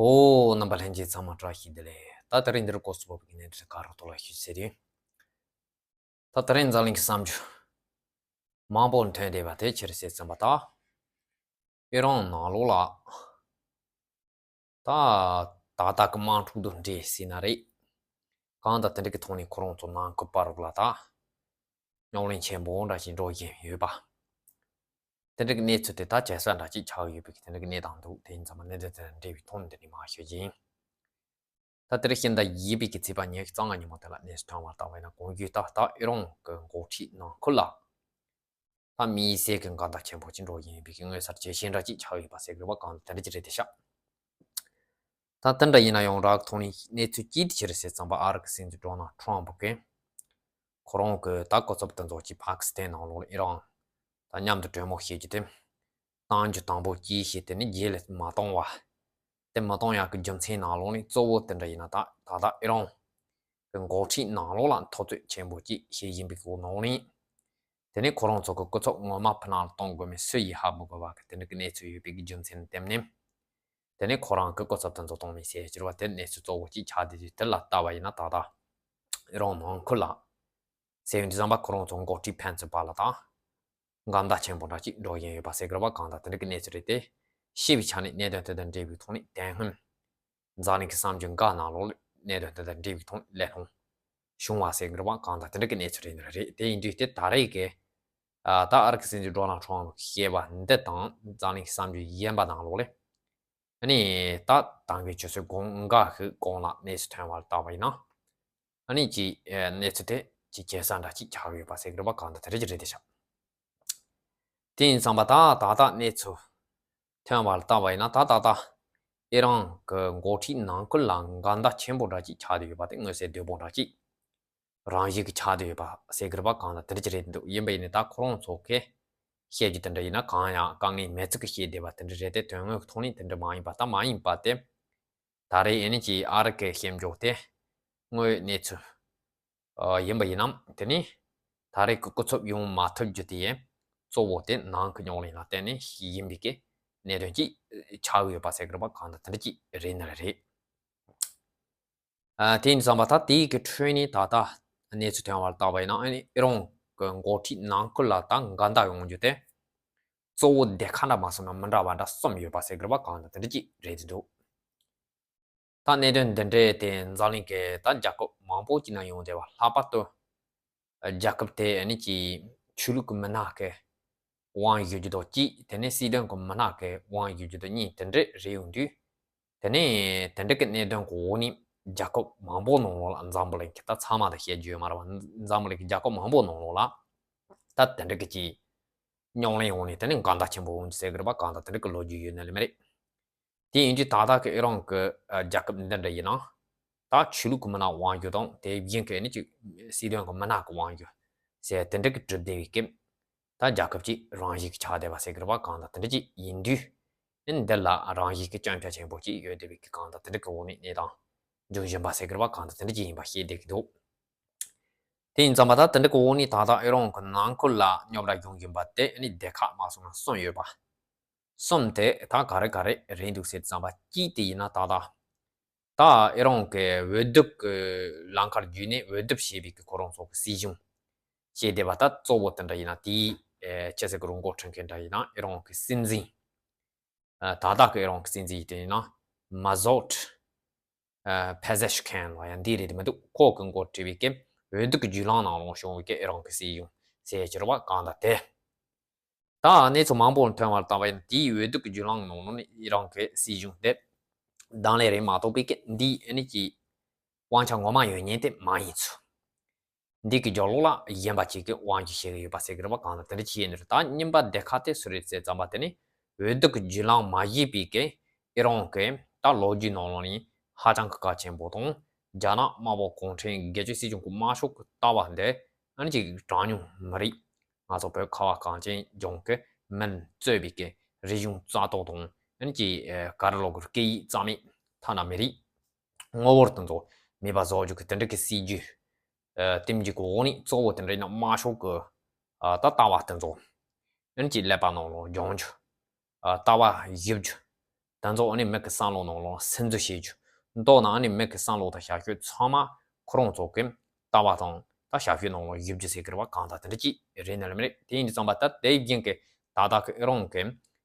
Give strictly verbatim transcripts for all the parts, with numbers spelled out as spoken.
ཨོ། རྣམ་པ་ལྷན་རྒྱས་ཚང་མ་བཀྲ་ཤིས་བདེ་ལེགས། ད་དེ་རིང་འདིར་སྐོར་སུ་བབ་ཀྱི་གནས་འདིར་ག་རུ་ཐོག་ལ་ཞུས་ཟེར་ཡིན། ད་དེ་རིང་འཛམ་གླིང་གི་བསམ་རྒྱུ་མང་པོ་ཐོན་བསྡད་པ་དེ་ཕྱིར་ཟེར་ཙམ་པ། ད་ཨི་རན་ནང་ལོགས་ལ་ད་ད་ལྟ་གི་དམག་འཁྲུག་དང་འབྲེལ་ཟེར་ན་རེད། གང་ལྟར་དེ་འདྲ་གི་ཐོག་ནས་ཁོ་རང་ཚོ་ནང་ཁུལ་བར་ལ་ད་རྙོག་གླེང་ཆེན་པོ་འདྲ་ཞིག་འགྲོ་བཞིན་ཡོད་པ། དེ་འདྲ་གི་གནས་ཚུལ་དེ་ད་བྱེད་ས་འདྲ་ཅིག་ཆགས་ཡོད་པའི་དེ་འདྲ་གི་གནས་སྟངས་འདུག་དེ་ཡིན་ཙང་མ་གནས་ཚུལ་དེ་དང་འབྲེལ་བའི་ཐོག་ནས་འདི་ནས་མར་ཞུ་རྒྱུ་ཡིན། ད་དེ་རིང་ཕྱི་ཟླ་བཞི་པའི་གི་ཚེས་པ་ཉི་ཤུ་རྩ་ལྔ་ཉིན་མོ་དེ་ལ་གནས་ཚུལ་ཐོན་པར་བལྟས་པ་ཡིན་ན། གོང་ཞུས་ལྟར་ད་ཨི་རན་གི་འགོ་ཁྲིད་ནང་ཁུལ་ལ་ད་དམིགས་བསལ་གྱི་འགལ་ཟླ་ཆེན་པོ་ཅིག་འགྲོ་བཞིན་ཡོད་པའི་གི་མངོན་གསལ་ཇེ་ཆེ་འདྲ་ཅིག་ཆགས་ཡོད་པ་ཟེར་དགོས་པ་གང་དེ་འདྲ་ཅིག་རེད་དེ་ཤག་ད་དེ་འདྲ་ཡིན་ན་ཡང་རང་གི་ཐོག་ནས་གནས་ཚུལ་ཅིག་དེ་ཕྱིར་ཟེར་ཙམ་པ། ཨ་རི་གི་སྲིད་འཛིན་ཌོ་ནལ་ཊྲམ་ཕུ་གིས་ཁོ་རང་གི་ད་སྐུ་ཚབ་དེ་ཚོ་ཅིག་པ་ཀི་སི་ཐན་ནང་ལོགས་ལ་ཨི་རན་དང་མཉམ་དུ་གྲོས་མོལ་བྱེད་རྒྱུ་དེ་གཏང་རྒྱུ་དང་པོ་གཅིག་བྱས། དེ་ནས་རྗེས་ལ་མ་གཏོང་བ། དེ་མ་གཏོང་ཡག་གི་རྒྱུ་མཚན་ནང་ལོགས་ནས་གཙོ་བོ་དེ་འདྲ་ཡིན་ན། ད་ད་ལྟ་ཨི་རན་གི་འགོ་ཁྲིད་ནང་ལོགས་ལ་འཐབ་རྩོད་ཆེན་པོ་ཅིག་བྱེད་བཞིན་པའི་སྐོར་ནང་ནས། དེ་ནས་ཁོ་རང་ཚོ་གི་སྐུ་ཚབ་ངོ་མ་ཕི་ནང་ལ་གཏོང་དགོས་མིན་སུ་ཡིས་ཧ་མི་གོ་བ་གི་དེ་འདྲ་གི་གནས་ཚུལ་ཡོད་པའི་གི་རྒྱུ་མཚན་ལ་བརྟེན་ནས། དེ་ནས་ཁོ་རང་གི་སྐུ་ཚབ་དེ་ཚོ་གཏོང་མིན་ཟེར་གྱུར་པ་དེ་གནས་ཚུལ་གཙོ་བོ་གཅིག་ཆགས་བསྡད་དུས། དེ་ལ་ལྟ་བ་ཡིན་ན་ད་ལྟ་ཨི་རན་ནང་ཁུལ་ལ་ཟེར་ཡོང་དུས་ཙམ་པ་ཁོ་རང་ཚོ་འགོ་ཁྲིད་ཕན་ཚུན་བར་ལ་ད་འགལ་ཟླ་ཆེན་པོ་འདྲ་ཅིག་འགྲོ་བཞིན་ཡོད་པ་ཟེར་དགོས་པ་གང་ལྟར་དེ་འདྲ་གི་གནས་ཚུལ་རེད་དེ། ཞིབ་པའི་ཆ་ནས་གནད་དོན་དེ་དང་འབྲེལ་བའི་ཐོག་ནས་དེ་སྔོན་འཛམ་གླིང་གི་གསར་འགྱུར་འགའ་ནང་ལོགས་ལ་གནད་དོན་དེ་དང་འབྲེལ་བའི་ཐོག་ནས་གླེང་སློང་བྱུང་བ་ཟེར་དགོས་པ་གང་ལྟར་དེ་འདྲ་གི་གནས་ཚུལ་རེད་འདི་རེད། དེ་ཡིན་དུས་དེ་ད་རེས་ཀྱི་ཨ་ད་ཨ་རི་གི་སྲིད་འཛིན་ཌོ་ནལ་ཊྲམ་ཕུ་བཤད་པ་འདི་དང་འཛམ་གླིང་གི་གསར་འགྱུར་གཞན་པ་ནང་ལོགས་ལ། ཨ་ནི་ད་ད་གིན་ཆུ་ཚོད་གང་འགའ་ཞིག་གོང་ལ་གནས་ཚུལ་ཐོན་པར་བལྟས་པ་ཡིན་ན། ཨ་ནི་ཅིག་གནས་ཚུལ་དེ་ཅིག་གྱེན་ས་འདྲ་ཅིག་ཆགས་ཡོད་པ་ཟེར་གི་རེད་པ་གང་ལྟར་དེ་འདྲ་ཅིག་རེད་དེ་ཤག་དེ་ཡིན་ཙང་པ་ད་ད་ལྟ་གནས་ཚུལ་ཐོན་པར་བལྟས་པ་ཡིན་ན། ད་ད་ལྟ་ཨི་རན་གི་འགོ་ཁྲིད་ནང་ཁུལ་ལ་འགལ་ཟླ་ཆེན་པོ་འདྲ་ཅིག་ཆགས་བསྡད་ཡོད་པ་དེ་མངོན་གསལ་དོད་པོ་འདྲ་ཅིག་རང་བཞིན་གྱི་ཆགས་བསྡད་ཡོད་པ་ཟེར་གི་རེད་པ་གང་ལྟར་དེ་འདྲ་ཅིག་རེད་འདུག་ཡིན་པ་ཡིན་ནའི་ད་ཁོ་རང་ཚོ་གིས་བཤད་རྒྱུ་དེ་འདྲ་ཡིན་ན་གང་ཡང་དཀའ་ངལ་མེད་ཚུལ་གྱི་བཤད་བསྡད་པ་དེ་འདྲ་རེད་དེ། དོན་དངོས་ཀྱི་ཐོག་ནས་དེ་འདྲ་མ་ཡིན་པ། ད་མ་ཡིན་པ་དེ་ད་རེས་ཨ་ནི་ཅིག་ཨ་རི་གི་ཞིབ་འཇུག་དེ་དངོས་ཡོད་གནས་ཚུལ་ཨ་ཡིན་པ་ཡིན་ནམ། དེ་ནི་ད་རེས་ཀྱི་སྐུ་ཚབ་ཡོང་མ་ཐུབ་རྒྱུ་དེ་ཡང་གཙོ་བོ་དེ་ནང་གི་རྙོག་གླེང་ལ་བརྟེན་ནས་ཡིན་པའི་གི་གནད་དོན་ཅིག་ཆགས་ཡོད་པ་ཟེར་གི་རེད་པ་གང་ལྟར་དེ་འདྲ་ཅིག་རེད་ནི་རེད། ཨ་དེ་ཡིན་ཙང་པ་ད་དེའི་གི་ཁྲོད་ནས་ད་ལྟ་གནས་ཚུལ་ཐོན་པར་བལྟས་པ་ཡིན་ན། ཨ་ནི་ཨི་རན་གྱི་འགོ་ཁྲིད་ནང་ཁུལ་ལ་ད་འགལ་ཟླ་ཡོང་རྒྱུ་དེ་གཙོ་བོ་སྡེ་ཁག་འདྲ་མ་སོང་ན་མི་འདྲ་བ་འདྲ་གསུམ་ཡོད་པ་ཟེར་གི་རེད་པ་གང་ལྟར་དེ་འདྲ་ཅིག་རེད་འདུག་ད་གནད་དོན་འདི་འདྲའི་དེ་འཛམ་གླིང་གི་ད་རྒྱལ་ཁབ་མང་པོ་ཅིག་ནང་ཡོང་བསྡད་པ། ལྷག་པར་དུ་རྒྱལ་ཁབ་དེ་ཨ་ནི་ཅིག་ཆོས་ལུགས་ཀྱི་མི་སྣ་གི་དབང་ཡོད་རྒྱུ་དང་གཅིག་དེ་ནས་སྲིད་དོན་གྱི་མི་སྣ་གི་དབང་ཡོད་རྒྱུ་དང་གཉིས་དེ་འདྲ་རེད་ཡོང་དུས། དེ་ནས་དེ་འདྲ་གི་གནད་དོན་གྱི་འོག་ནས་རྒྱལ་ཁབ་མང་པོ་ནང་ལོགས་ལ། འཛམ་བུ་གླིང་གི་ད་ཚང་མ་ད་བཤད་རྒྱུ་ཡོད་མ་རེད་པ། འཛམ་བུ་གླིང་གི་རྒྱལ་ཁབ་མང་པོ་ནང་ལོགས་ལ་ད་དེ་འདྲ་གི་ཅིག་རྙོག་གླེང་འོག་ནས་དེ་ནས་འགལ་ཟླ་ཆེན་པོ་འོང་རྒྱུ་ཟེར་གི་རེད་པ་གང་ལྟར་དེ་འདྲ་གི་ལོ་རྒྱུས་ཡོད་ནི་ལས་མ་རེད། དེ་ཡིན་དུས་ད་ལྟ་གི་ཨི་རན་གྱི་ཨ་རྒྱལ་ཁབ་འདི་འདྲ་ཡིན་ན། ད་ཆོས་ལུགས་ཀྱི་མི་སྣ་དབང་རྒྱུ་དང་དེ་བཞིན་གྱི་ཨ་ནི་ཅིག་སྲིད་དོན་གྱི་མི་སྣ་གི་དབང་རྒྱུ་ཟེར་དེ་འདྲ་གི་གྲུབ་བསྡད་པའི་སྐབས། ད་རྒྱལ་ཁབ་ཅིག་རང་བཞིན་གྱི་ཆགས་བསྡད་པ་ཟེར་གི་རེད་པ་གང་ལྟར་དེ་འདྲ་ཅིག་ཡིན་དུས། ཨ་ནི་འདི་ལ་རང་བཞིན་གྱི་སྐྱོན་ཆ་ཆེན་པོ་ཅིག་ཡོད་བསྡད་པའི་གི་གང་ལྟར་དེ་འདྲ་གི་འོག་ནས་གནས་སྟངས་འབྱུང་བཞིན་པ་ཟེར་གི་རེད་པ་གང་ལྟར་དེ་འདྲ་ཅིག་ཡིན་པ་ཤེས་བསྡད་ཀྱི་འདུག་དེ་ཡིན་ཙང་པ་ད་དེ་འདྲ་གི་འོག་ནས་ད་ལྟ་ཨི་རན་གྱི་ནང་ཁུལ་ལ་རྙོག་དྲ་འབྱུང་བཞིན་པ་དེ་ཨ་ནི་སྡེ་ཁག་མ་སོང་ན་གསུམ་ཡོད་པ། གསུམ་དེ་ད་ག་རེ་ག་རེ་རེད་འདུག་ཟེར་ཙམ་པ། གཅིག་དེ་ཡིན་ན་ད་ལྟ་ད་ཨི་རན་གྱི་འོས་བསྡུ་གི་ལམ་ཁར་བརྒྱུད་ནས་འོས་བསྡུ་བྱས་པའི་གི་ཁོ་རང་ཚོ་གི་སྲིད་གཞུང་བྱས་བསྡད་པ། ད་གཙོ་བོ་དེ་འདྲ་ཡིན་ན་དེའི་ཨེ་ཅི་ཟེར་གི་རུང་འགོ་ཁྲིད་མཁན་འདྲ་ཡིན་ན་ཨི་རན་གྱི་སྲིད་འཛིན། ཨ་ད་ལྟ་གི་ཨི་རན་གྱི་སྲིད་འཛིན་ཡིན་དེ་ཡིན་ན་མ་ཟོད་ཨ་ཕེ་ཟེ་ཤི་ཁན་ལ་ཡང་འདི་རེད་དེ་མི་འདུག་ཁོ་གི་འགོ་ཁྲིད་པའི་གི་འོས་བསྡུ་གི་བརྒྱུད་ལམ་ནང་ལོགས་བྱུང་བའི་གི་ཨི་རན་གྱི་སྲིད་གཞུང་ཟེར་གྱི་རེད་པ་གང་ལྟར་དེ། ད་གནས་ཚུལ་མང་པོ་ཐོན་པར་བལྟས་པ་ཡིན་ན། དེའི་འོས་བསྡུ་གི་བརྒྱུད་ལམ་ནང་ལོགས་ནས་ཨི་རན་གྱི་སྲིད་གཞུང་དེ་དང་ལེན་རེད་མ་གཏོགས་པའི་གི་འདི་ཨ་ནི་ཀྱི་དབང་ཆ་ངོ་མ་ཡོད་མཁན་དེ་མ་ཡིན་ཚུལ། འདི་གི་རྒྱབ་ལོགས་ལ་གཞན་པ་ཅིག་གི་དབང་སྒྱུར་བྱེད་ཀྱི་ཡོད་པ་ཟེར་གྱི་རེད་པ་གང་ལྟར་དེ་འདྲ་ཅིག་ཡིན་ནི་རེད། ད་གཉིས་པ་སྡེ་ཁག་དེ་སུ་རེད་ཟེར་ཙམ་པ་དེ་ནི་འོས་བསྡུ་གི་བརྒྱུད་ལམ་མ་བྱས་པའི་གི་ཨི་རན་གྱི་ད་ལོ་རྒྱུས་ནང་ལོགས་ནས་ཧ་ཅང་གི་གལ་ཆེན་པོ་དང་། རྒྱ་ནག་དམར་པོ་གུང་ཁྲན་སྒེར་གཅོད་སྲིད་གཞུང་གི་དམར་ཤོག་གི་ལྟ་བ་འདི་ཨ་ནི་ཅིག་གྲངས་ཉུང་མི་རིགས་ང་ཚོ་བོད་ཁ་བ་གངས་ཅན་ལྗོངས་ཀྱི་མིང་གཙོས་པའི་གི་རིག་གཞུང་རྩ་གཏོར་དང་། ཨ་ནི་ཅིག་ཨེ་ག་རེ་ལབ་དགོས་རེད། སྐད་ཡིག་རྩ་མེད། ཐ་ན་མི་རིགས་ངོ་བོ་དེ་ཚོ་མེད་པ་བཟོ་རྒྱུ་གི་དེ་འདྲ་གི་སྲིད་ཇུས་ཨེ་དེ་འདྲ་གི་འོག་ནས་གཙོ་བོ་དེ་འདྲ་ཡིན་ན་དམར་ཤོག་གི་ཨ་ད་ལྟ་བ་དེ་ཚོ་ཨ་ནི་ཅིག་ཀླད་པ་ནང་ལོགས་སྦྱོང་རྒྱུ། ཨ་ལྟ་བ་ཞིབ་རྒྱུ། ད་ཚོ་ཨ་ནི་མི་གི་བསམ་བློ་ནང་ལོགས་སིམ་འཛུལ་བྱེད་རྒྱུ། མདོར་ན་ཨ་ནི་མི་གི་བསམ་བློ་དང་བྱ་སྤྱོད་ཚང་མ་ཁོ་རང་ཚོ་གི་ལྟ་བ་དང་ད་བྱ་སྤྱོད་ནང་ལོགས་ཡོད་རྒྱུ་ཟེར་གི་རེད་བ། གང་ལྟར་དེ་འདྲ་ཅིག་རེད་ནི་ལ་མི་རེད། དེ་ཡིན་དུས་ཙམ་པ་ད་དེ་རྒྱུན་གི་ད་ལྟ་གི་ཨི་རན་གི་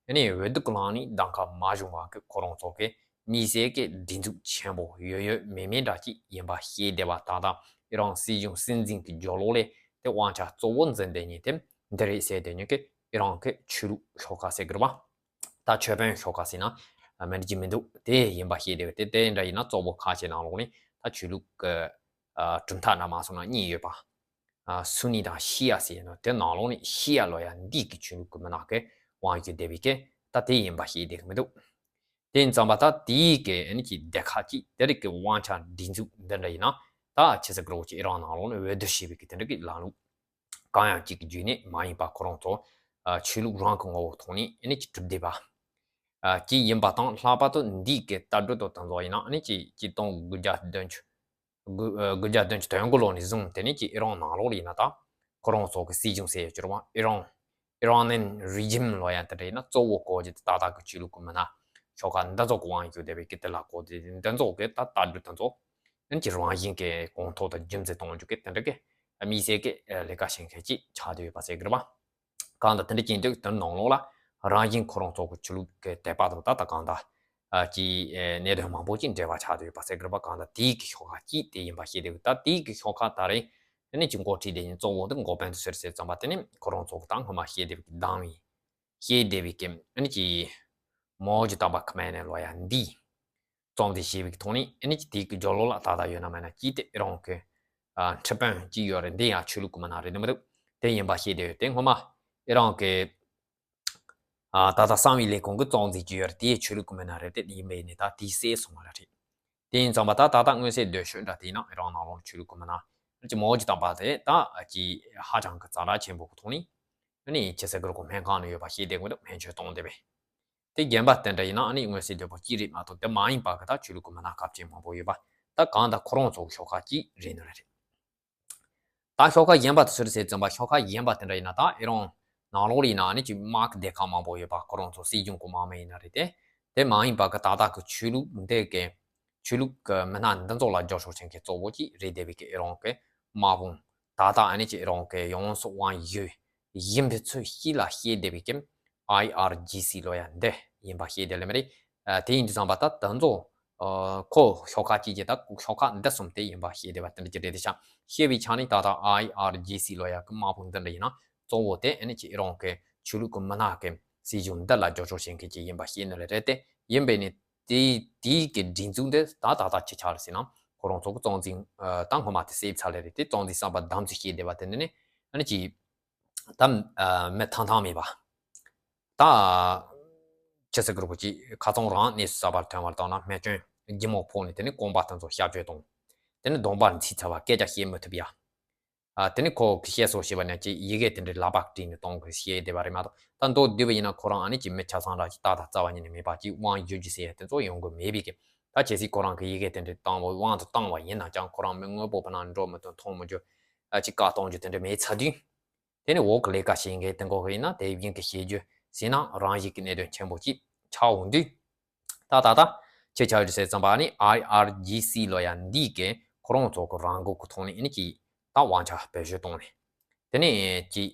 ཨ་ནི་འོས་བསྡུ་གི་ལངས་ནས་གདམ་ཁ་མ་བྱུང་བ་གི་ཁོ་རང་ཚོ་གི་དམིགས་བསལ་གི་སྒྲིག་འཛུགས་ཆེན་པོ་ཡོད་ཡོད་མེད་མེད་འདྲ་ཅིག་ཡིན་པ་ཤེས་བདེ་བ། ད་ལྟ་ཨི་རན་སྲིད་གཞུང་སྲིད་འཛིན་གི་རྒྱབ་ལོགས་ལ་དེ་དབང་ཆ་གཙོ་བོ་འཛིན་བསྡད་མཁན་དེ་འདི་རེད་ཟེར་བསྡད་མཁན་གི་ཨི་རན་གི་ཆོས་ལུགས་ཤོག་ཁག་ཟེར་གི་རེད་བ། ད་ཆོས་དཔོན་ཤོག་ཁག་ཟེར་ན་མི་འགྲིག་གི་མི་འདུག་དེ་ཡིན་པ་ཤེས་བདེ་བས། དེ་དེ་འདྲ་ཡིན་ན་གཙོ་བོ་ཁ་ཆེ་ནང་ལོགས་ནས་ད་ཆོས་ལུགས་ཀྱི་གྲུབ་མཐའ་འདྲ་མ་སོང་ན་གཉིས་ཡོད་པ། སུ་ནི་དང་ཤི་ཡ་ཟེར་ནོ་དེ་ནང་ལོགས་ནས་ཤི་ཡ་ལོ་ཡ་འདི་གི་ཆོས་ལུགས་ཀྱི་མི་ནག་གི་དབང་སྒྱུར་བསྡད་པའི་གི་ད་དེ་ཡིན་པ་ཤེས་བདེ་གི་མི་འདུག་དེ་ཡིན་ཙམ་པ་ད་དེའི་གི་ཨ་ནི་གི་སྡེ་ཁག་ཅིག་དེ་རིགས་ཀྱི་དབང་ཆ་སྒྲིག་འཛུགས་འདི་འདྲ་ཡིན་ན་ད་ཆི་ཟེར་གི་རོ་ཅིག་ཨི་རན་ནང་ལོགས་ནས་འོས་བསྡུ་བྱས་པའི་གི་དེ་འདྲ་གི་ལམ་ལུགས། གང་ཡང་གཅིག་གི་བརྒྱུད་ནས་མ་ཡིན་པ་ཁོ་རང་ཚོ་ཆོས་ལུགས་རང་གི་ངོ་བོ་ཐོག་ནས་ཨ་ནི་ཅིག་གྲུབ་བསྡད་པ་ཅིག་ཡིན་པ་དང་། ལྷག་པར་དུ་འདི་གི་ལྟ་གྲུབ་དང་དེ་ཚོ་ཡིན་ན་ཨ་ནི་ཅིག་གཅིག་སྟོང་དགུ་བརྒྱ་བདུན་ཅུ་དགུ་ཨ་དགུ་བརྒྱ་བདུན་ཅུ་དོན་དགུ་ལོ་ནས་བཟུང་དེ་ནས་ཅིག་ཨི་རན་ནང་ལོགས་ལ་ཡིན་ན་ད་ཁོ་རང་ཚོ་གི་སྲིད་གཞུང་ཟེར་ཡོད་ཀྱི་རེད་བ། ཨི་རན་Iranian regime ལོ་ཡ་དེ་འདྲ་ཡིན་ན་གཙོ་བོ་བཀོལ་རྒྱུ་དེ་ཏག་ཏག་གི་ཆོས་ལུགས་ཀྱི་མི་སྣ་ཤོག་ཁག་འདི་ཚོ་གི་དབང་སྒྱུར་བསྡད་པའི་གི་དེ་ལ་བཀོལ་ཏེ་འདི་ཚོ་གི་ད་ལྟ་གྲུབ་དེ་ཚོ་ཨ་ནི་ཅིག་རང་བཞིན་གི་གོང་ཐོག་ཏུ་རྒྱུན་འཛིན་གཏོང་རྒྱུ་གི་དེ་འདྲ་གི་དམིགས་བསལ་གི་ལས་ཀ་བྱེད་མཁན་ཅིག་ཆགས་བསྡད་ཡོད་པ་ཟེར་གི་རེད་བ། གང་ལྟར་དེ་འདྲ་ཅིག་འདུག་དེ་ནང་ལོགས་ལ་རང་བཞིན་ཁོ་རང་ཚོ་གི་ཆོས་ལུགས་ཀྱི་དད་པ་དང་ད་ལྟ་གང་ལྟར་ཨ་ཅིག་ཨེ་གནད་དོན་མང་པོ་ཅིག་འབྲེལ་བ་ཆགས་བསྡད་ཡོད་པ་ཟེར་གི་རེད་པ། གང་ལྟར་དེའི་གི་ཤོག་ཁག་ཅིག་དེ་ཡིན་པ་ཤེས་བདེ་གི། ད་དེའི་གི་ཤོག་ཁག་ད་རེས་ཨ་ནི་ཅིག་འགོ་ཁྲིད་དེ་ཡིན་གཙོ་བོ་དེ་འགོ་དཔོན་དུ་ཟེར་ཟེར་ཙམ་པ་དེ་ནི་ཁོ་རང་ཚོ་གི་ད་སྔོན་མ་ཤེས་བདེ་གི་བདམས་ཡིན་ཤེས་བདེ་བའི་གི་ཨ་ནི་ཅིག་མའོ་ཅི་ཏམ་པ་ཁི་མེ་ནེ་ལོ་ཡ་འདི་རྩོམ་འདི་ཞེས་པའི་ཐོག་ནས་ཨ་ནི་ཅིག་དེའི་གི་སྦྱོར་ཀློག་ལ་ད་ལྟ་ཡོད་ན་མེད་ན་ཅིག་དེ་ཨི་རན་གི་ཨ་ཁྲི་དཔོན་ཅིག་ཡོད་རེད། འདི་ཡང་ཆོས་ལུགས་ཀྱི་མི་སྣ་རེད་འདུག་མི་འདུག་དེ་ཡིན་པ་ཤེས་བདེ་ཡོད། དེ་སྔོན་མ་ཨི་རན་གི་ཨ་ད་ལྟ་གསང་བའི་ལས་ཁུངས་ཀྱི་རྩོམ་འདི་ཅིག་ཡོད་རེད། དེའི་ཆོས་ལུགས་ཀྱི་མི་སྣ་རེད། དེ་ཡིན་པ་ཡིན་ནས་ད་དེའི་སྲས་སོང་བ་ལ་རེད། དེ་ཡིན་ཙམ་པ་ད་ད་ལྟ་མངོན་གསལ་དོད་ཤོས་འདྲ་དེ་ཡིན་ན་ཨི་རན་ནང་ལོགས་ཆོས་ལུགས་ཀྱི་མི་སྣ་ཅིག་མའོ་ཅི་ཏམ་པ་དེ་ད་ཅིག་ཧ་ཅང་གི་ཛ་དྲག་ཆེན་པོ་གི་ཐོག་ནས་ཨ་ནི་ཁྱེད་ཚོ་གི་རུ་ཀོ་སྨན་ཁང་ནང་ཡོད་པ་ཤེས་བདེ་གི་མི་འདུག་སྨན་བཅོས་གཏོང་བསྡད་པས། དེ་རྒན་པ་དེ་འདྲ་ཡིན་ན་ཨ་ནི་མངོན་གསལ་དོད་པོ་གཅིག་རེད་མ་གཏོགས་དེ་མ་ཡིན་པ་གི་ད་ཆོས་ལུགས་ཀྱི་མི་སྣ་ཁག་ཅིག་མང་པོ་ཡོད་པ། ད་གང་ལྟར་ཁོ་རང་ཚོ་གི་ཤོག་ཁག་ཅིག་རེད་ནི་རེད། ད་ཤོག་ཁག་གཞན་པ་དེ་ཚོར་ཟེར་ཙམ་པ་ཤོག་ཁག་གཞན་པ་དེ་འདྲ་ཡིན་ན་ད་ཨི་རན་ནང་ལོགས་ལ་ཡིན་ན་ཨ་ནི་ཅིག་དམག་གི་སྡེ་ཁག་མང་པོ་ཡོད་པ། ཁོ་རང་ཚོ་སྲིད་གཞུང་གི་དམག་མི་ཡིན་ན་རེད་དེ། དེ་མ་ཡིན་པ་གི་ད་ལྟ་གི་ཆོས་ལུགས་འདི་གི་ཆོས་ལུགས་ཀྱི་མི་སྣ་འདི་ཚོ་ལ་རྒྱབ་སྐྱོར་བྱེད་མཁན་གཙོ་བོ་ཅིག་རེད་བསྡད་པའི་གི་ཨི་རན་གི་དམག་དཔུང་ད་ལྟ་ཨ་ནི་ཅིག་ཨི་རན་གི་ཡོངས་སུ་དབང་ཡོད་ཡིན་པའི་ཚུལ་ཞིག་ལ་བཤད་བསྡད་པའི་གི་ཨའི་ཨར་ཇི་སི་ལོ་ཡ་འདི་ཡིན་པ་ཤེས་བདེ་ལེ་མ་རེད། ཨ་དེ་ཡིན་དུས་ཙམ་པ་ད་དེ་ཚོ་ཨ་ཁོ་ཤོག་ཁག་གཅིག་གི་ད་ཤོག་ཁག་འདི་གསུམ་དེ་ཡིན་པ་ཤེས་བདེ་བ་དེ་འདྲ་ཅིག་རེད་དེ་ཤག་ཤེས་པའི་ཆ་ནས་ད་ལྟ་ཨའི་ཨར་ཇི་སི་ལོ་ཡ་གི་དམག་དཔུང་འདི་འདྲ་ཡིན་ན་གཙོ་བོ་དེ་ཨ་ནི་ཅིག་ཨི་རན་གི་ཆོས་ལུགས་ཀྱི་མི་སྣ་གི་སྲིད་གཞུང་འདི་ལ་རྒྱབ་སྐྱོར་བྱེད་མཁན་ཅིག་ཡིན་པ་ཤེས་ནི་ལས་རེད་དེ། ཡིན་པས་ནི་དེ་དེའི་གི་སྒྲིག་འཛུགས་འདི་ད་ད་ལྟ་ཅི་ཆགས་རེད་ཟེར་ན་ཁོ་རང་ཚོ་གི་གཙོ་འཛིན་ཨ་ད་སྔོན་མ་དེ་བསད་ཚར་ལེ་རེད་དེ། གཙོ་འཛིན་གསར་པ་བདམས་ཚུལ་ཤེས་བདེ་བ་དེ་འདི་ནི་ཨ་ནི་ཅིག་ད་ཨ་མི་ཐང་ཐང་མེད་པ། ད་ཆི་ཟེར་གི་རེད་གོ་ཅིག་ཁ་ཚང་རང་གནས་སུ་གསར་པར་ཐོན་པར་བཏང་ན་རྨས་སྐྱོན་ལྗིད་མོ་ཕོག་ནས་དེ་ནི་རྐང་པ་དེ་ཚོ་གཤག་བཅོས་བཏང་། དེ་ནི་གདོང་པར་འཚིག་ཚར་བ་སྐད་ཆ་བཤད་མི་ཐུབ་ཡ། ཨ་དེ་ནི་ཁོ་གི་བཤད་སོ་ཞེས་པ་ནས་ཅིག་ཡི་གེ་དེ་འདྲའི་ལག་པ་བྲིས་ནས་གཏོང་གི་བཤད་བསྡད་པ་རེད་མ་གཏོགས། ད་མདོར་བསྡུས་པ་ཡིན་ན་ཁོ་རང་ཨ་ནི་ཅིག་མི་ཆ་ཚང་ར་ཅིག་ཏག་ཏག་རྩ་བ་ཉིད་ནས་མེད་པ་ཅིག་དབང་བསྒྱུར་རྒྱུ་ཟེར་ཡ་དེ་ཚོ་ཡོང་གི་མེད་པའི་གི། ད་གལ་སྲིད་ཁོ་རང་གི་ཡི་གེ་དེ་འདྲའི་བཏང་བ་དབང་དུ་བཏང་བ་ཡིན་ན་ཀྱང་ཁོ་རང་མི་དངོས་པོ་བུ་ན་འགྲོ་མི་ཐུབ་མཐོང་མི་འཇུག་ཨ་ཅིག་བཀག་གཏོང་རྒྱུ་དེ་འདྲ་མེད་ཚར་དུས། དེ་ནི་འོག་གི་ལས་ཀ་བྱེད་མཁན་དེ་འགོ་གི་ཡིན་ན་དེ་བཞིན་གྱི་བྱེད་རྒྱུ་ཟེར་ན་རང་བཞིན་གྱི་གནད་དོན་ཆེན་པོ་ཅིག་ཆགས་འོང་དུས། ད་ད་ད་ཁྱེད་ཆ་ཡོད་ཟེར་ཙམ་པ་ནི་ཨའི་ཨར་ཇི་སི་ལོ་ཡ་འདི་གི་ཁོ་རང་ཚོ་གི་རང་འགུལ་གི་ཐོག་ནས་ཨ་ནི་ཅིག་ད་དབང་ཆ་བེད་སྤྱོད་གཏོང་ནས། དེ་ནས་ཅིག་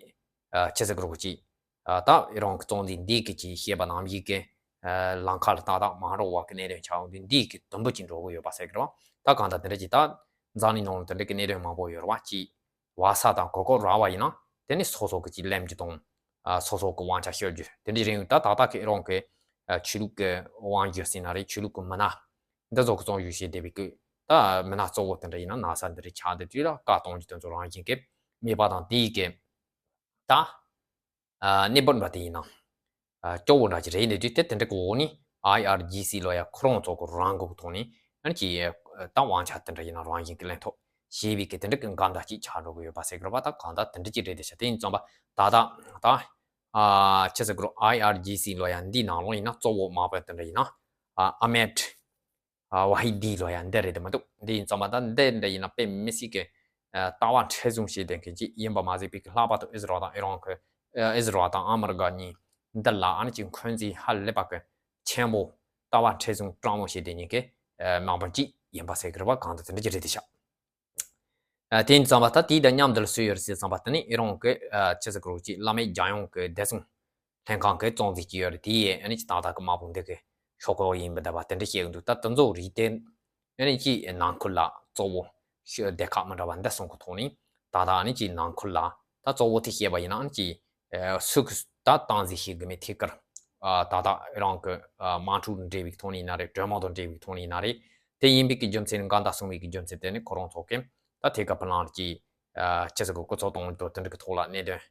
ཨ་ཆི་ཟེར་གི་རེད་གོ་ཅིག་ཨ་ད་ཨི་རན་གི་གཙོ་འཛིན་འདི་གི་ཅིག་བཤད་པ་ནང་བཞིན་གི་ཨ་ལམ་ཁ་ལ་ཏག་ཏག་མ་འགྲོ་བ་གི་གནད་དོན་ཆགས་འོང་དུས་འདི་གི་དུམ་བུ་ཅིག་འགྲོ་གི་ཡོད་པ་ཟེར་གི་རེད་བ། ད་གང་ལྟར་དེ་འདྲ་ཅིག་ད་འཛམ་གླིང་ནང་ལ་དེ་འདྲ་གི་གནད་དོན་མང་པོ་ཡོད་རེད་བ། ཅིག་བ་ས་དང་གོ་སྐབས་རག་པ་ཡིན་ན་དེ་ནི་སོ་སོ་གི་ཅིག་ལེན་རྒྱུ་དང་ཨ་སོ་སོ་གི་དབང་ཆ་ཤོར་རྒྱུ་དེ་འདྲའི་རིང་ད་ཏག་ཏག་གི་ཨི་རན་གི་ཨ་ཆོས་ལུགས་གི་དབང་སྒྱུར་ཟེར་ན་རེད། ཆོས་ལུགས་གི་མི་སྣ་འདི་ཚོ་གི་གཙོ་བཞག་བྱས་བསྡད་པའི་གི་ད་མི་སྣ་གཙོ་བོ་དེ་འདྲ་ཡིན་ན་ན་ས་འདི་འདྲ་ཆགས་བསྡད་དུས་ལ་བཀག་གཏོང་རྒྱུ་དེ་ཚོ་རང་བཞིན་གི་མེད་པ་དང་། དེའི་གི་ད་ཨ་གནས་བབ་འདྲ་དེ་ཡིན་ན་ཨ་སྐྱོ་བོ་འདྲ་ཅིག་རེད། འདི་དུས་དེ་དེ་འདྲ་གི་འོག་ནས་ཨའི་ཨར་ཇི་སི་ལོ་ཡ་ཁོ་རང་ཚོ་གི་རང་འགུལ་གི་ཐོག་ནས་ཨ་ནི་ཅིག་ད་དབང་ཆ་དེ་འདྲ་ཡིན་ན་རང་བཞིན་གི་ལེན་ཐུབ་ཞེས་པའི་གི་དེ་འདྲ་གི་འགལ་ཟླ་ཅིག་ཆགས་འགྲོ་གི་ཡོད་པ་ཟེར་གི་རེད་བ། ད་གང་ལྟར་དེ་འདྲ་ཅིག་རེད་དེ་ཤ། དེ་ཡིན་ཙང་པ་ད་ད་ད་ཨ་ཆི་ཟེར་གི་རེད། ཨའི་ཨར་ཇི་སི་ལོ་ཡ་འདིའི་ནང་ལོགས་ཡིན་ན་གཙོ་བོ་མ་པ་དེ་འདྲ་ཡིན་ན་ཨ་ཨ་མེད་ཨ་ཝ་ཧི་དི་ལོ་ཡ་འདི་རེད་དེ་མ་གཏོགས། འདི་ཡིན་ཙང་པ་ད་འདི་འདྲ་ཡིན་ན་དཔེ་མི་སྲིད་གི་ཨ་ལྟ་བ་མཁྲེགས་བཟུང་བྱེད་བསྡད་མཁན་ཅིག་ཡིན་པ་མ་ཟད་པའི་གི་ལྷག་པར་དུ་ཨི་ཟི་རལ་དང་ཨི་རན་གི་ཨ་ཨི་ཟི་རལ་དང་ཨ་མི་རི་ཀ་གཉིས་འདི་ལ་ཨ་ནི་ཅིག་འཁོན་འཛིན་ཧ་ལས་པ་གི་ཆེན་པོ་ ལྟ་བ་མཁྲེགས་བཟུང་སྤྲང་མོ་བྱས་བསྡད་མཁན་གྱི་ཨ་དམག་དཔོན་གཅིག་ཡིན་པ་ཟེར་གི་རེད་པ། གང་ལྟར་དེ་འདྲ་ཅིག་རེད་དེ་ཤག་ཨ་དེ་ཡིན་ཙང་པ་ད་དེའི་དང་མཉམ་དུ་ལ་སུ་ཡོད་རེད་ཟེར་ཙང་པ་དེ་ནི་ཨི་རན་གྱི་ཨ་ཅི་ཟེར་གི་རེད། ཅིག་བླ་མེད་རྒྱལ་ཡོངས་ཀྱི་བདེ་སྲུང་ལྷན་ཁང་གི་གཙོ་འཛིན་གཅིག་ཡོད་རེད། དེ་ཡིས་ཨ་ནི་ཅིག་ཏག་ཏག་གི་དམག་དཔུང་འདི་གི་ཤོག་ཁག་ཡིན་པ་འདྲ་པ་དེ་འདྲ་བཤད་གི་འདུག་ད་དེ་ཚོ་རིགས་དེ་ཨ་ནི་ཅིག་ནང་ཁུལ་ལ་གཙོ་བོ་ཤི་སྡེ་ཁག་མི་འདྲ་བ་འདི་གསུམ་གི་ཐོག་ནས་ད་ལྟ་ཨ་ནི་ཅིག་ནང་ཁུལ་ལ་ད་གཙོ་བོ་དེ་བཤད་པ་ཡིན་ན་ཨ་ནི་ཅིག་ཨ་སུ་གི་ད་སྟངས་འཛིན་བྱེད་དགོས་མིན་ཐད་ཀར་ཨ་ད་ལྟ་ཨི་རན་གྱི་ཨ་དམག་འཁྲུག་འབྲེལ་བའི་ཐོག་ནས་ཡིན་ན་རེད། གྲོས་མོལ་དང་འབྲེལ་བའི་ཐོག་ནས་ཡིན་ན་རེད། དེ་ཡིན་པའི་གི་རྒྱུ་མཚན་ནི་འགལ་ཟླ་སོང་བའི་གི་རྒྱུ་མཚན་དེ་ནི་ཁོ་རང་ཚོ་གི་ད་ཐད་ཀར་ཕི་ལང་གི་ཨ་ཅི་ཟེར་གི་སྐུ་ཚབ་དང་དེ་འདྲ་གི་ཐོག་ལ་གནད་དོན་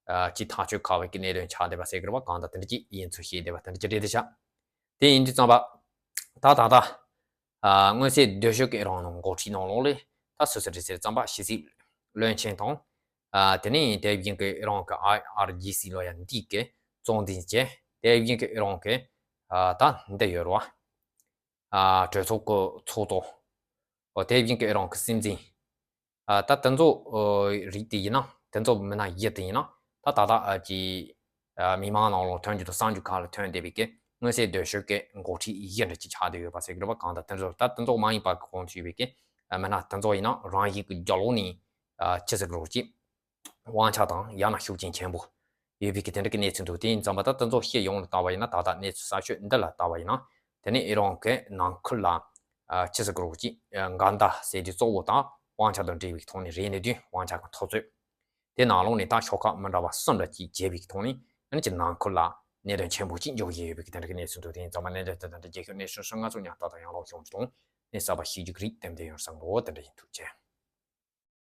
ཨ་ཅིག་ཐག་གཅོད་ཁག་པའི་གི་གནད་དོན་ཆགས་བསྡད་པ་ཟེར་གི་རེད་པ། གང་ལྟར་དེ་འདྲ་ཅིག་ཡིན་ཚུལ་བཤད་བསྡད་པ་དེ་འདྲ་ཅིག་རེད་དེ་ཤག་དེ་ཡིན་དུས་ཙམ་པ་ད་ད་ད་ཨ་མངོན་གསལ་དོད་ཤོས་ཀྱི་ཨི་རན་ནང་འགོ་ཁྲིད་ནང་ལོགས་ལ་ད་སུ་སུ་རེད་ཟེར་ཙམ་པ་ཕྱི་སྲིད་བློན་ཆེན་དང་ཨ་དེ་ནས་དེ་བཞིན་གྱི་ཨི་རན་གྱི་ཨའི་ཨར་ཇི་སི་ལོ་ཡ་འདི་གི་གཙོ་འཛིན་བྱས། དེ་བཞིན་གྱི་ཨི་རན་གྱི་ཨ་ད་འདི་ཡོད་རེད་པ། ཨ་གྲོས་ཚོགས་ཀྱི་ཚོགས་གཙོ། ཨོ་དེ་བཞིན་གྱི་ཨི་རན་གྱི་སྲིད་འཛིན། ཨ་ད་དེ་ཚོ་ཨོ་རིགས་དེ་ཡིན་ན་དེ་ཚོ་མི་སྣ་བཞི་དེ་ཡིན་ན་ད་ད་ལྟ་ཨ་ཅིག་ཨ་མི་མང་ནང་ལོགས་ཐོན་རྒྱུ་དང་གསར་འགྱུར་ཁག་ལ་ཐོན་བསྡད་པའི་གི་མངོན་གསལ་དོད་ཤོས་ཀྱི་འགོ་ཁྲིད་བཞི་འདྲ་ཅིག་ཆགས་བསྡད་ཡོད་པ་ཟེར་གི་རེད་པ། གང་ལྟར་དེ་ཚོ་ད་དེ་ཚོ་མ་ཡིན་པ་གི་གོང་དུ་ཞུས་པའི་གི་ཨ་མི་སྣ་དེ་ཚོ་ཡིན་ན་རང་བཞིན་གྱི་རྒྱབ་ལོགས་ནས་ཨ་ཅི་ཟེར་གི་རེད་ཅིག་དབང་ཆ་དང་ཡང་ན་ཤུགས་རྐྱེན་ཆེན་པོ་ཡོད་པའི་གི་དེ་འདྲ་གི་གནས་ཚུལ་འདུག་དེ་ཡིན་ཙང་པ་ད་དེ་ཚོ་སྤྱི་ཡོངས་ལ་བལྟ་བ་ཡིན་ན་ད་ལྟ་གནས་ཚུལ་གསར་ཤོས་འདི་ལ་བལྟ་བ་ཡིན་ན་དེ་ནི་ཨི་རན་གྱི་ནང་ཁུལ་ལ་ཨ་ཅི་ཟེར་གི་རེད་ཅིག་ཨ་འགལ་ཟླ་ཟེར་དུས་གཙོ་བོ་དང་དབང་ཆ་དང་འབྲེལ་བའི་ཐོག་ནས་རེད། གནད་དོན་དབང་ཆ་གི་འཐབ་རྩོད་དེ་ནང་ལོགས་ནས་ད་ཤོག་ཁག་མི་འདྲ་བ་གསུམ་འདྲ་ཅིག་བྱས་པའི་ཐོག་ནས་ཨ་ནི་ཅིག་ནང་ཁུལ་ལ་གནད་དོན་ཆེན་པོ་ཅིག་འཇོག་བཞིན་ཡོད་པའི་གི་དེ་འདྲ་གི་གནས་ཚུལ་འདུག་དེ་ཡིན་ཙང་པ་གནད་དོན་དེ་དང་འབྲེལ་རྒྱལ་ཁབ་གནས་ཚུལ་ཧྲིལ་ང་ཚོ་ཉག་ཐག་དང་ཡང་ལོག་བྱུང་བྱུང་ནས་གསར་པ་ཞིག་རྒྱུགས་རིགས་ཏན་ཏན་ཡོང་བསམ་གོ་དེ་འདྲ་ཡིན། ཐུགས་རྗེ་ཆེ།